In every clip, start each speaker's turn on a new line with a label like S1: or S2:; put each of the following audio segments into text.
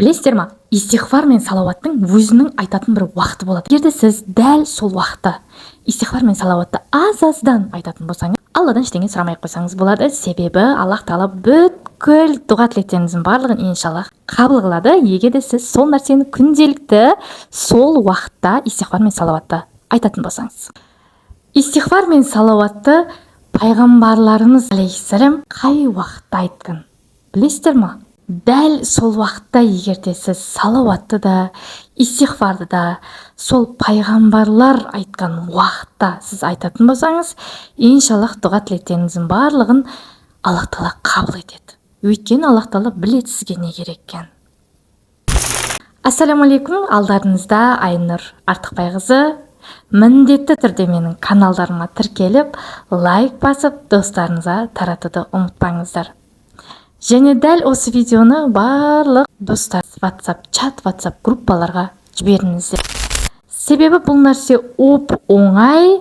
S1: Білесіздер ма, истиғфар мен салауаттың өзінің айтатын бір уақыты болады. Егер де сіз дәл сол уақытта истиғфар мен салауатты аз аздан айтатын болсаңыз, Алладан ештеңе сұрамай ақ қойсаңыз болады, себебі Аллах Тағала бүткіл дұға тілектеріңіздің барлығын, иншаллах, қабыл қылады, егер де сіз сол нәрсені күнделікті сол уақытта истиғфар мен салауатты айтатын болсаңыз. Истиғфар мен салауатты пайғамбарларымыз алейхиссалам қай уақытта айтқан, білесіздер ма? Дәл сол уақытта, егер де сіз салауатты да, истиғфарды да сол пайғамбарлар айтқан уақытта сіз айтатын болсаңыз, иншаллах, дұға тілектеріңіздің барлығын Аллах Тағала қабыл етеді, өйткені Аллах Тағала біледі сізге не керек екенін. Ассалаумағалейкум! Алдарыңызда Айнұр Артықбайқызы. Міндетті түрде менің каналдарыма тіркеліп, лайк басып, достарыңызға таратуды ұмытпаңыздар және дәл осы видеоны барлық достар, WhatsApp чат, WhatsApp группаларға жіберіңіздер, себебі бұл нәрсе оп оңай.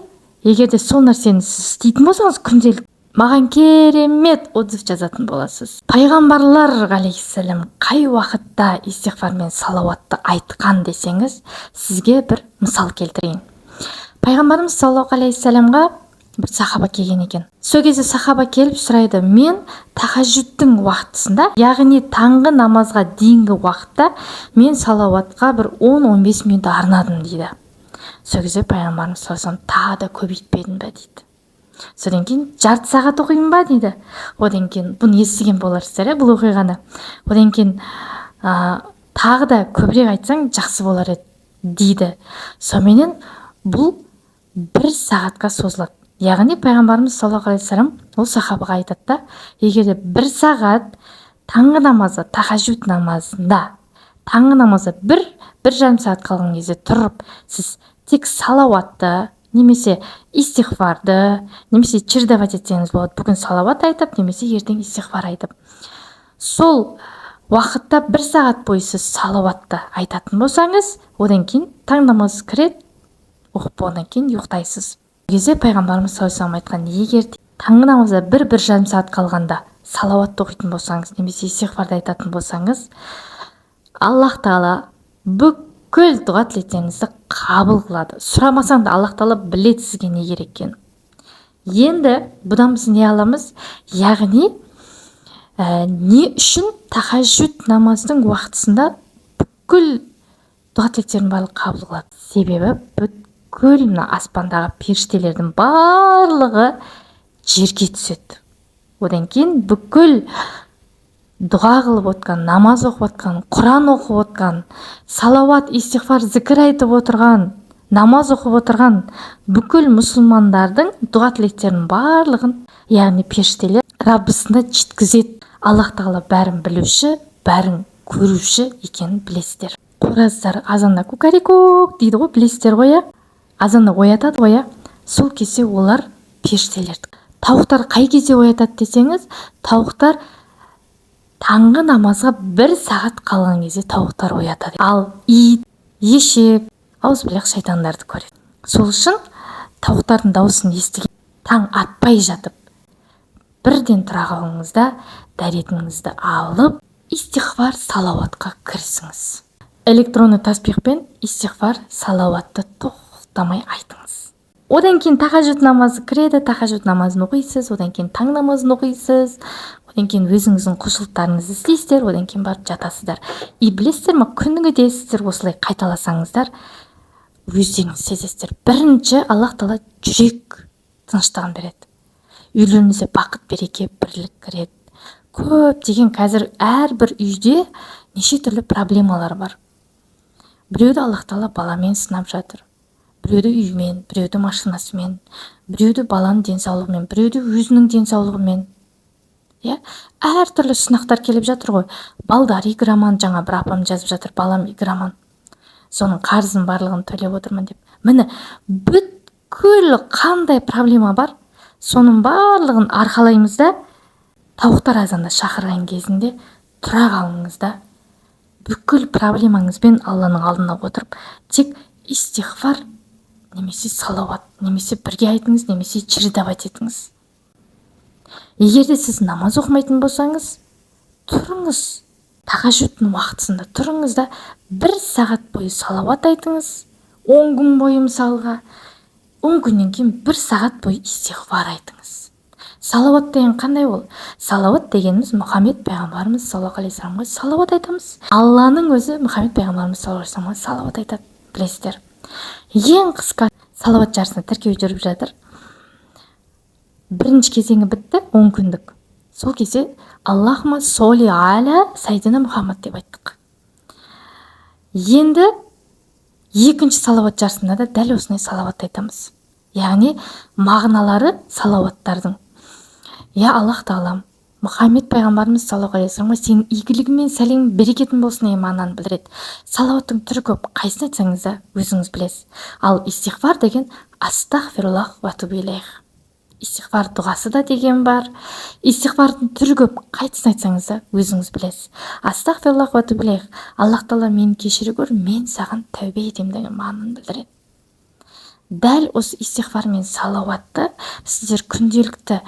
S1: Егер де сол нәрсені сіз істейтін болсаңыз күнделікті, маған керемет отзыв жазатын боласыз. Пайғамбарлар алейхиссалам қай уақытта истиғфар мен салауатты айтқан десеңіз, сізге бір мысал келтірейін. Пайғамбарымыз саллаллаху алейхиссаламға бір сахаба келген екен. Сол кезде сахаба келіп сұрайды: «Мен тахажжудтың уақытысында, яғни таңғы намазға дейінгі уақытта мен салауатқа бір 10-15 минут арнадым», – дейді. Сол кезде пайғамбарымыз саллаллаху: «Тағы да көбейтпедің бе?» – дейді. Содан кейін: «Жарты сағат оқимын ба?» – дейді. Одан кейін, бұны естіген боларсыздар, иә, бұл оқиғаны. Одан кейін «Тағы да көбірек айтсаң, жақсы болар еді», – дейді. Соныменен бұл бір сағатқа созылады. Яғни пайғамбарымыз саллаллаху алейхи вассалам ол сахабаға айтады да: «Егер де бір сағат таңғы намазы, тахажжуд намазында, таңғы намазда 1-1,5 сағат қалған кезде тұрып, сіз тек салауатты немесе истиғфарды, немесе чередовать етсеңіз болады, бүгін салауат айтып немесе ертең истиғфар айтып, сол уақытта бір сағат бойы сіз салауатты айтатын болсаңыз, одан кейін таң намазы кіреді, оқып болғаннан кейін ұйықтайсыз». Кезде пайғамбарымыз саллаллаху айтқан: «Егер таңғы намазда 1-1,5 сағат қалғанда салауатты оқитын болсаңыз немесе истиғфарды айтатын болсаңыз, Аллах Тағала бүкіл дұға тілектеріңізді қабыл қылады. Сұрамасаң да, Аллах Тағала біледі сізге не керек екенін». Енді бұдан біз не аламыз? Яғни не үшін тахажжуд намаздың уақытысында бүкіл дұға тілектердің барлығы қабыл қылады? Себебі бүткіл мына аспандағы періштелердің барлығы жерге түседі. Одан кейін бүкіл дұға қылып отқан, намаз оқып отқан, құран оқып отқан, салауат, истиғфар, зікір айтып отырған, намаз оқып отырған бүкіл мұсылмандардың дұға тілектерінің барлығын, яғни періштелер Раббысына жеткізеді. Аллах Тағала бәрін білуші, бәрін көруші екенін білесіздер. Қораздар азанда кукарекук дейді ғой, білесіздер ғой, иә? Азанда оятады ғой, иә? Сол кезде олар періштелерді. Тауықтар қай кезде оятады десеңіз, тауықтар таңғы намазға бір сағат қалған кезде тауықтар оятады. Ал ит, ешек, аузубиллах, шайтандарды көреді. Сол үшін тауықтардың дауысын естіген таң атпай жатып бірден тұра қалыңыз да, дәретіңізді алып, истиғфар, салауатқа кірісіңіз. Электронный таспихпен истиғфар, салауатты тоқтамай айтыңыз. Одан кейін тахажжуд намазы кіреді, тахажжуд намазын оқисыз, одан кейін таң намазын оқисыз, одан кейін өзіңіздің құлшылықтарыңызды істейсіздер, одан кейін барып жатасыздар. И білесіздер ма, күніге сіздер осылай қайталасаңыздар, өздеріңіз сезесіздер: бірінші, Аллах Тағала жүрек тыныштығын береді, үйлеріңізде бақыт, береке, бірлік кіреді. Көптеген қазір әрбір үйде неше түрлі проблемалар бар. Біреуді Аллах Тағала баламен сынап жатыр, біреуді үймен, біреуді машинасымен, біреуді баланың денсаулығымен, біреуді өзінің денсаулығымен, иә, әртүрлі сынақтар келіп жатыр ғой. Балдар игроман, жаңа бір апам жазып жатыр: «Балам игроман, соның қарызын барлығын төлеп отырмын», – деп. Міне, бүткіл қандай проблема бар, соның барлығын арқалаймыз да, тауықтар азанда шақырған кезінде тұра қалыңыз да, бүкіл проблемаңызбен Алланың алдына отырып, тек истиғфар немесе салауат, немесе бірге айтыңыз, немесе чередовать етіңіз. Егер де сіз намаз оқымайтын болсаңыз, тұрыңыз. Тахажжудтың уақытысында тұрыңыз да, бір сағат бойы салауат айтыңыз, 10 күн бойы. Мысалға, 10 күннен кейін бір сағат бойы истиғфар айтыңыз. Салауат деген қандай ол? Салауат дегеніміз — Мұхаммед пайғамбарымыз саллаллаху алейхи вассаламға салауат айтамыз. Алланың өзі Мұхаммед пайғамбарымыз саллаллаху алейхи вассаламға салауат айтады, білесіздер. Ең қысқа салауат жарысына тіркеу жүріп жатыр. Бірінші кезеңі бітті, 10 күндік. Сол кезде «Аллахума соли аля сайдина Мұхаммад» деп айттық. Енді екінші салауат жарысында да дәл осындай салауат айтамыз. Яғни мағыналары салауаттардың: «Я Аллах тағалам, Мұхаммед пайғамбарымыз саллаллаху алейхи вассаламға сенің игілігің мен сәлемің, берекетің болсын» деген мағынаны білдіреді. Салауаттың түрі көп, қайсысын айтсаңыз да, өзіңіз білесіз. Ал истиғфар деген «астағфируллах уа илейх», истиғфар дұғасы да деген бар. Истиғфардың түрі көп, қайсысын айтсаңыз да, өзіңіз білесіз. «Астағфируллах уа илейх», Аллах тағала, мені кешіре көр, мен саған тәубе етемін деген мағынаны білдіреді. Дәл осы истиғфар мен салауатты сіздер күнделікті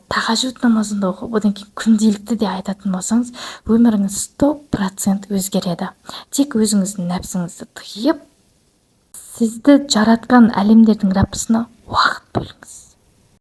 S1: тахажжуд намазында оқып, одан кейін күнделікті де айтатын болсаңыз, өміріңіз 100% өзгереді. Тек өзіңіздің нәпсіңізді тыйып, сізді жаратқан әлемдердің Раббысына уақыт бөліңіз.